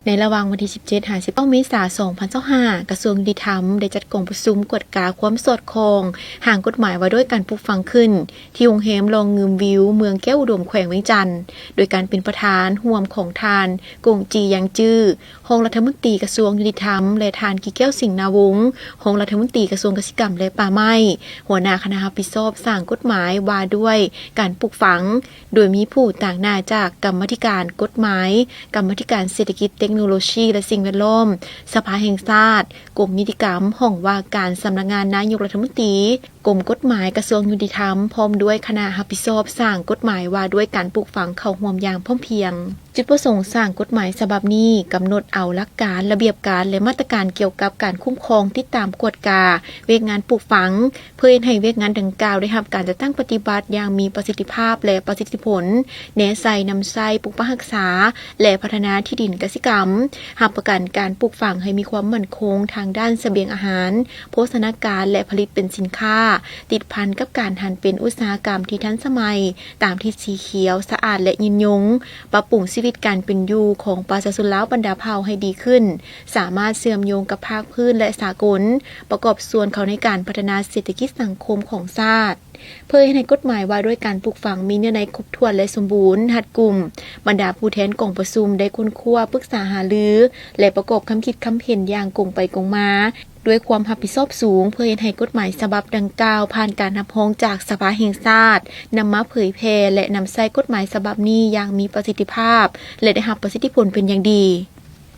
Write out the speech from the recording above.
ໃນລະຫວ່າງວັນທີສິບເຈັດຫາສິບເກົ້າເມສາສອງພັນຊາວຫ້າ ກະຊວງຍຸຕິທຳໄດ້ຈັດກອງປະຊຸມກວດກາຄວາມສອດຄ່ອງຮ່າງກົດໝາຍວ່າດ້ວຍການປູກຝັງຂຶ້ນ ທີ່ໂຮງແຮມລອງງື່ມວິວ ເມືອງແກ້ວອຸດົມ ແຂວງວຽງຈັນ ໂດຍການເປັນປະທານຮ່ວມຂອງທ່ານ ກົງຈີ ຢາງຈື້ ຮອງລັດຖະມົນຕີກະຊວງຍຸຕິທຳ ແລະ ທ່ານ ກິແກ້ວ ສິງນາວົງ ຮອງລັດຖະມົນຕີກະຊວງກະສິກຳ ແລະ ປ່າໄມ້, ຫົວໜ້າຄະນະຮັບຜິດຊອບສ້າງກົດໝາຍວ່າດ້ວຍການປູກຝັງ, ໂດຍມີຜູ້ຕາງໜ້າຈາກກຳມາທິການກົດໝາຍ, ກຳມາທິການເສດຖະກິດ, ເຕັກໂນໂລຊີ ແລະ ສິ່ງແວດລ້ອມ, ສະພາແຫ່ງຊາດ, ກົມນິຕິກຳ, ຫ້ອງວ່າການສຳນັກງານນາຍົກລັດຖະມົນຕີ, ກົມກົດໝາຍກະຊວງຍຸຕິທຳ ພ້ອມດ້ວຍຄະນະຮັບຜິດຊອບສ້າງກົດໝາຍວ່າດ້ວຍການປູກຝັງເຂົ້າຮ່ວມຢ່າງພ້ອມພຽງ. ຈຸດປະສົງສ້າງກົດໝາຍສະບັບນີ້ ກຳນົດເອົາຫຼັກການ, ລະບຽບການ ແລະ ມາດຕະການກ່ຽວກັບການຄຸ້ມຄອງ, ຕິດຕາມ, ກວດກາວຽກງານປູກຝັງ ເພື່ອເຮັດໃຫ້ວຽກງານດັ່ງກ່າວໄດ້ຮັບການຈັດຕັ້ງປະຕິບັດຢ່າງມີປະສິດທິພາບ ແລະ ປະສິດທິຜົນ, ແນໃສ່ນຳໃຊ້, ປົກປັກຮັກສາ ແລະ ພັດທະນາທີ່ດິນກະສິກຳ, ຮັບປະກັນການປູກຝັງໃຫ້ມີຄວາມໝັ້ນຄົງທາງດ້ານສະບຽງອາຫານ, ໂພຊະນາການ ແລະ ຜະລິດເປັນສິນຄ້າ, ຕິດພັນກັບການຫັນເປັນອຸດສາຫະກຳທີ່ທັນສະໄໝ, ຕາມທິດສີຂຽວ, ສະອາດ ແລະ ຍືນຍົງ, ປັບປຸງຊີວິດການເປັນຢູ່ຂອງປະຊາຊົນລາວບັນດາເຜົ່າໃຫ້ດີຂຶ້ນ, ສາມາດເຊື່ອມໂຍງກັບພາກພື້ນ ແລະ ສາກົນ, ປະກອບສ່ວນເຂົ້າໃນການພັດທະນາເສດຖະກິດສັງຄົມຂອງຊາດ. ເພື່ອເຮັດໃຫ້ກົດໝາຍວ່າດ້ວຍການປູກຝັງມີເນື້ອໃນຄົບຖ້ວນ ແລະ ສົມບູນ, ຮັດກຸມ, ບັນດາຜູ້ແທນກອງປະຊຸມໄດ້ຄົ້ນຄວ້າ, ປຶກສາຫາລື ແລະ ປະກອບຄຳຄິດຄຳເຫັນຢ່າງກົງໄປກົງມາ ດ້ວຍຄວາມຮັບຜິດຊອບສູງ ເພື່ອເຮັດໃຫ້ກົດໝາຍສະບັບດັ່ງກ່າວຜ່ານການຮັບຮອງຈາກສະພາແຫ່ງຊາດ, ນຳມາເຜີຍແຜ່ ແລະ ນຳໃຊ້ກົດໝາຍສະບັບນີ້ຢ່າງມີປະສິດທິພາບ ແລະ ໄດ້ຮັບປະສິດທິຜົນເປັນຢ່າງດີ.